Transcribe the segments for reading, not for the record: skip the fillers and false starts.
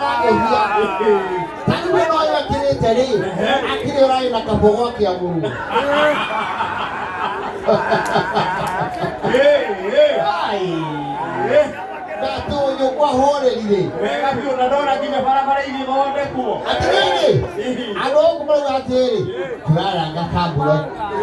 na ngũbia. Ta rĩu ĩno ũyũ ekĩrĩte rĩ, akĩrĩ ũrarĩ na kabogo akĩamũrwo. Ai. Gatũnyũ kwa hũrĩri-rĩ. Wega biũ na ndona nginya barabara igĩthondekwo. Atĩrĩrĩ, andũ gũkũ marauga atĩrĩrĩ, tũraranga kamburo.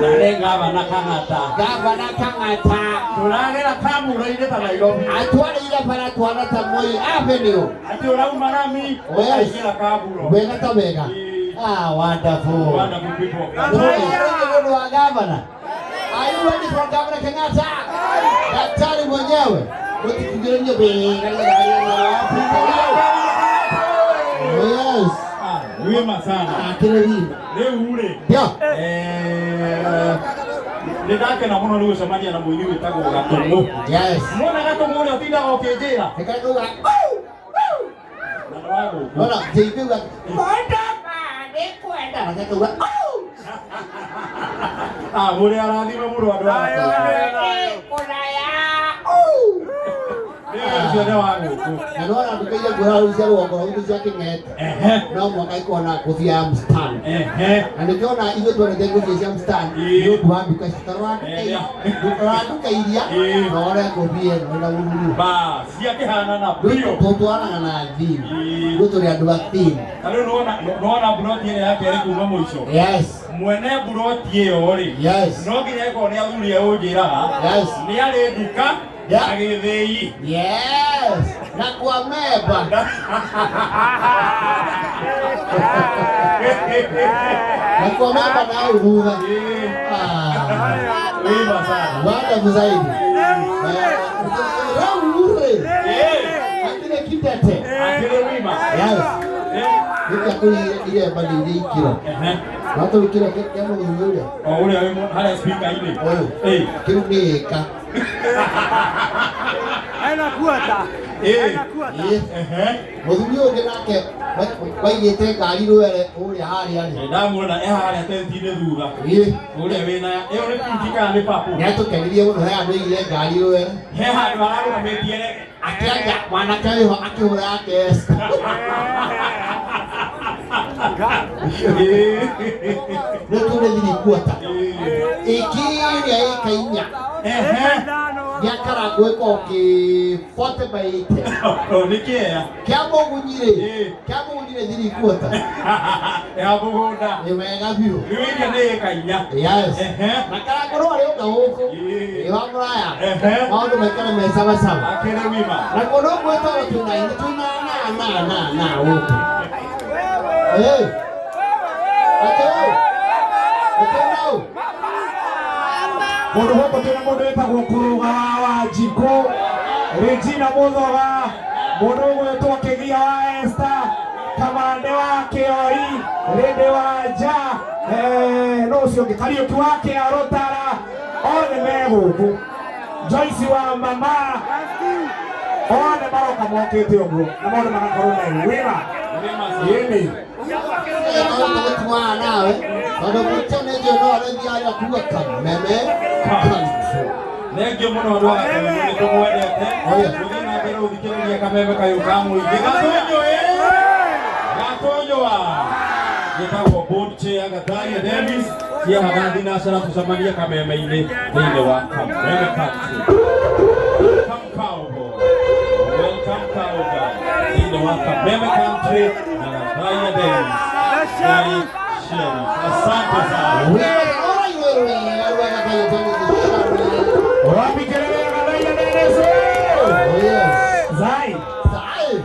Na nĩ gavana Kang'ata. Gavana Kang'ata. Tũragera kamuro-inĩ ta Nairobi. Atwarĩire bara twana ta Moi Avenue. Atĩ ũrauma rami Yes. ũkaingĩra kamburo. Wega ta wega. Ah, wonderful. Wonderful people. Nĩ ũndũ wa gavana. Are you ready for Governor Kenyatta? Daktari mwenyewe. Mũtikugĩrĩrie wega. Yes. Ah, wima sana. Akĩrĩ wima. Rĩu rĩ, Ndio. Nĩ ndakena mũno nĩ gũcemania na mũini wĩtagwo Gatũng'ũ. Yes. Muona Gatũng'ũ ũrĩa ũtindaga ũkĩnjĩra? Nĩkaigua. Na nĩ wa gũkũ. Nona, JB uga. Mwenda ma nĩ kwenda. Na kauga. Ah, mũrĩ arathime mũno andũ a Gatũng'ũ. Kũraya. Rĩu ũcio nĩ wa gũkũ. Na nona nduka iria nguoya rĩu cia rũgongo rwa cia kĩng'ete. No mũhaka ikorwo na ngũbia ya mstari. Na nĩkĩona ithuĩ twendete ngũbia cia mstari nĩ ũndũ wa nduka ici. Ta rora nduka nduka iria na wone ngũbia ĩno ĩna ũruru. Bas, ciakĩhanana biũ. Tũtwaranaga na theme. Ithuĩ tũrĩ andũ a theme. Ta rĩu nĩwona nĩwona mburoti ĩrĩa ya kerĩ kuma mũico. Yes. Mwene mburoti ĩyo rĩ, Yes. no nginya ĩkorwo nĩ athuri egũnjĩraga. Yes. Nĩ arĩ nduka Yeah. na gĩthĩi. Yes. Na kwa memba. Na kwa memba na au thutha. Ah. Wima sana. Wonderful zaidi. Rĩu rĩ, hatirĩ kitete. Akĩrĩ wima. Yes. Gĩkĩ kũrĩ iremba nĩ irĩ ikĩro. No tũrĩ kĩro kĩa mũthuri ũrĩa. O ũrĩa wĩ harĩa speaker-inĩ. Ũyũ. Kĩu nĩ ĩka. Anakuata. Ĩĩ. Mũthuri ũyũ ũngĩ nake waigĩte ngari rwere ũrĩa harĩa rĩ. Ndamuona e harĩa tenti-inĩ thutha. Ĩĩ. Ũrĩa wĩna ĩyo nĩ pinki kana nĩ purple? Nĩatũkenirie mũno he handũ aigire ngari rwere. He handũ ararũgamĩtie Akĩaria mwanake wĩho akĩhũra yake Esther. Rĩu tũrĩ thirikuota. Ĩkĩrĩa ĩka inya. Gĩakarangwo ĩkoragwo kĩ 40 by 80. Nĩ kĩea. Kĩa mũgunyi rĩ, kĩa mũgunyi nĩ thirikuota. Ya mũgũnda. Nĩ wega biũ. Rĩu iria nĩ ĩka inya. Yes. Na karangwo no arĩũka gũkũ. Ĩ wa mũraya. Maũndũ maikare me sawa sawa. Akĩrĩ wima. Na kũndũ gwĩtagwo twĩna twĩna na na na na gũkũ. Eh. Atĩ ũũ. Atĩ ũũ. Mũndũ gũkũ twĩna mũndũ wĩtagwo Kũrũga wa Wanjikũ, Regina Mũthoga, mũndũ ũgwĩtwo Kĩgia wa Esther, Kamande wa Kĩoi, Rĩndĩ wa Nja, no ũcio ũngĩ Kariũki wa Kĩarũtara, othe me gũkũ. Joyce wa mama, othe maroka mokĩte ũguo na maũndũ magakorwo me wĩra. Ĩni. Tũgũtwarana nawe tondũ mũtĩ nĩ njũĩ no arĩthiaga kuga kameme country. Thengio mũno andũ a Gatũndũ nĩ tũmwendete. Gũthiĩ na mbere gũthikĩrĩria kameme kayũ ka mũingĩ. Gatũnyũ ĩ! Gatũnyũ a! Gĩtagwo board chair Gatharia Dennis cia Hagathi na Cara tũcemanie kameme-inĩ thĩinĩ wa Kameme Country. Welcome cowboy. Welcome cowboy. Thĩinĩ wa Kameme Country na Gatharia Dennis. The Sheriff. Asante sana. Wapi kelele ya Gatharia Dennis? Zai.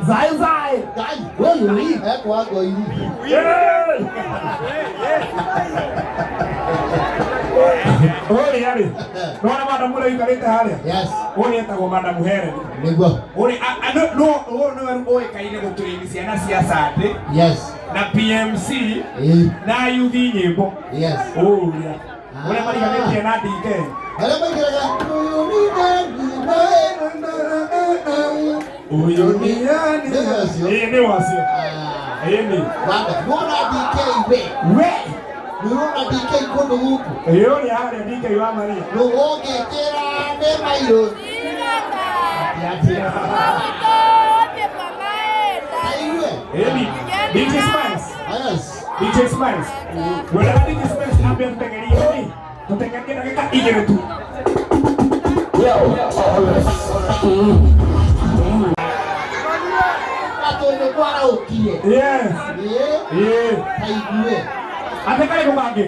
Zai zai. Ũrĩa rĩ, nĩwona madamu ũrĩa ũikarĩte harĩa? Yes. Ũrĩa etagwo madamu Helen. Nĩguo. Ũrĩa no ũyũ nĩwe ũĩkaine gũtũrĩini ciana cia Sande. Yes. Na PMC Ĩĩ. na yuthi nyĩmbo. Yes. Ũrĩa. Ũrĩa mariganĩtie na DK. Arĩa maikaraga ũyũ nĩ Ũyũ nĩ nani? Nĩ ũcio. Ĩĩ nĩ wacio. Ĩĩ nĩ. Wanda, nĩwona DK we. We. Nĩwona DK kũndũ gũkũ. Ĩĩ ũrĩa harĩa DK wa Maria. Rũgũngĩkĩra nĩ mairũ. Atĩ atĩa. Taigue. DJ Smiles. Yes. DJ Smiles. Wendaga DJ Smiles ambia tutengerie ni. Tutengerie ndagĩka igĩrĩ tu. Gatũnyũ kwaraũkire. Yes. Ĩĩ. Ĩĩ. Kaigue. Ate karĩkũ kangĩ?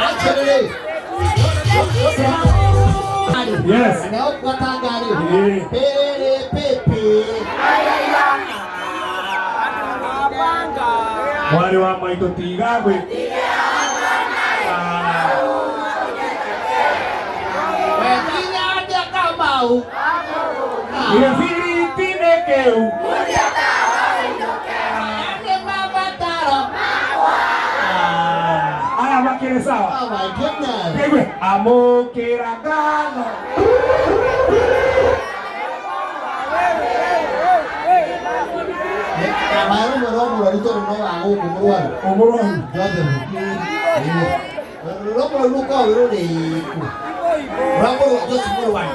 Actually, Yes. na ũkwatanga rĩ. Ĩĩ. Pĩrĩ pĩpĩ. Mwarĩ wa maitũ tiga gwĩ. Wetinya ndĩa Kamau. Gĩbiriti nĩ kĩu. Nĩ mabataro. Aya makĩrĩ sawa. Oh my goodness. Kĩgwe amũkĩra ngano. Kamau mũno mũrwaru tondũ no wa gũkũ mũrwaru. Ũmũrwaru. Joseph. No mũrwaru ũkoragwo wĩ rũrĩku. Mũrwaru Joseph mũrwaru.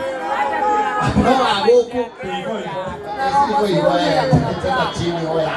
No wa gũkũ. Ĩgo ĩgo. Siko hivyo tena chini oya.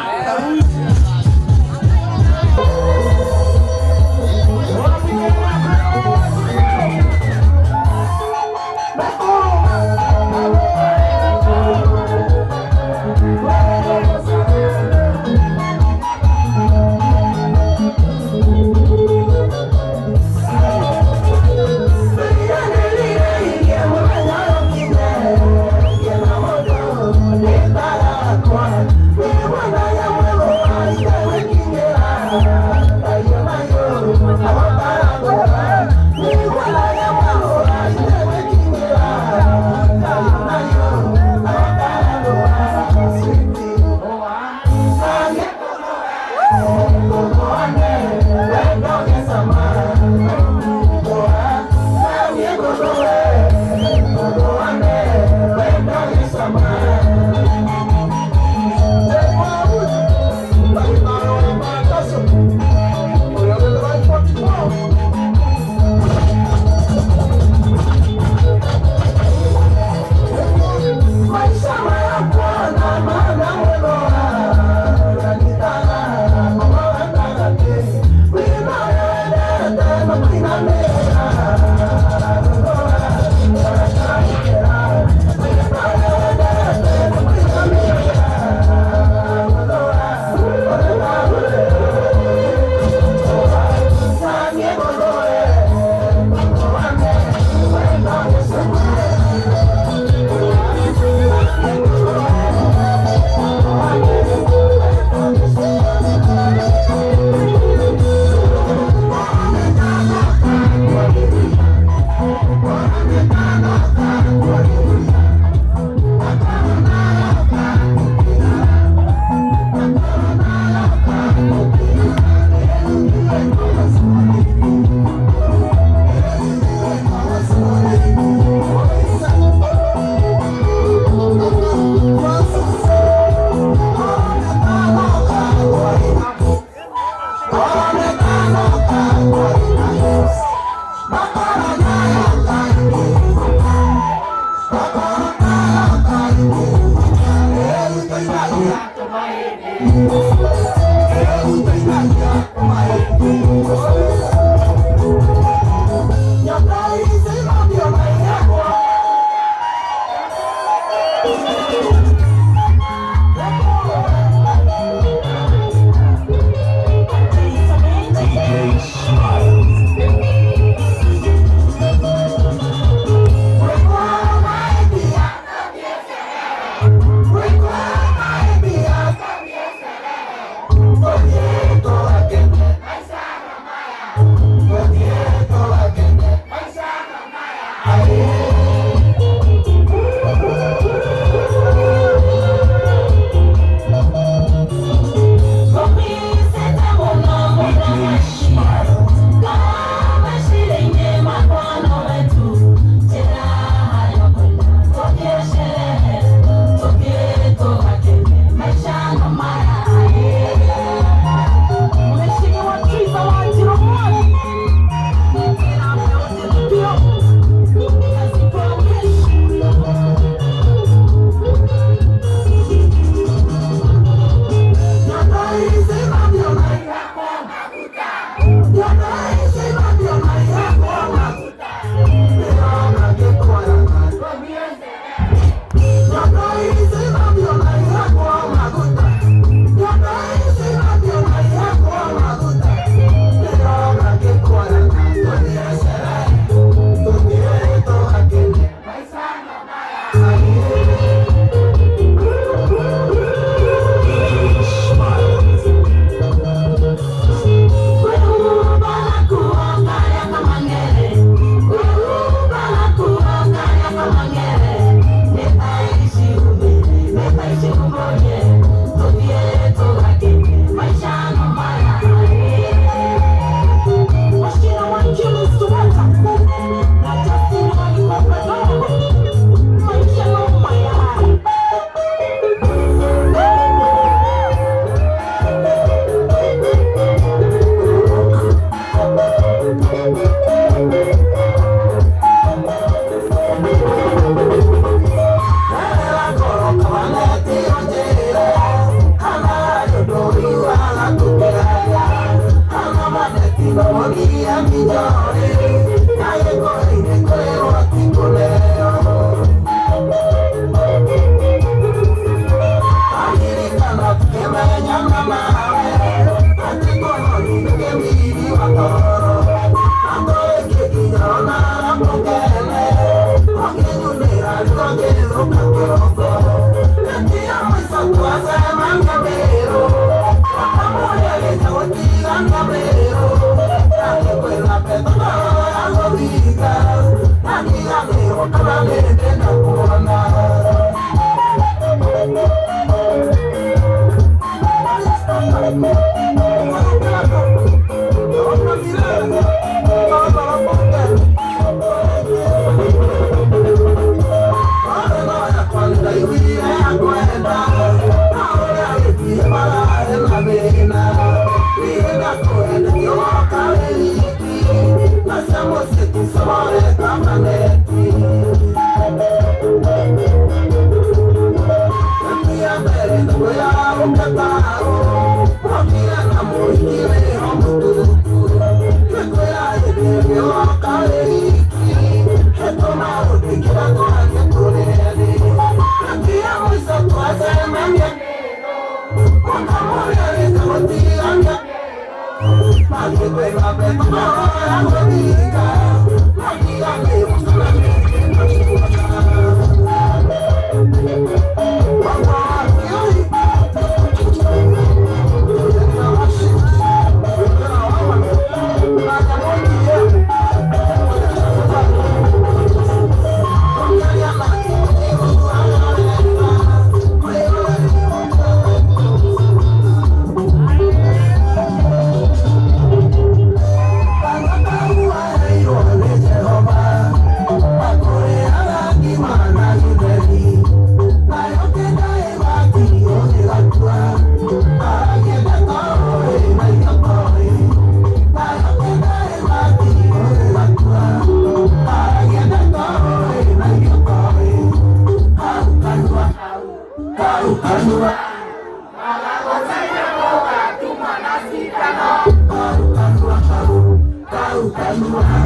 Karu,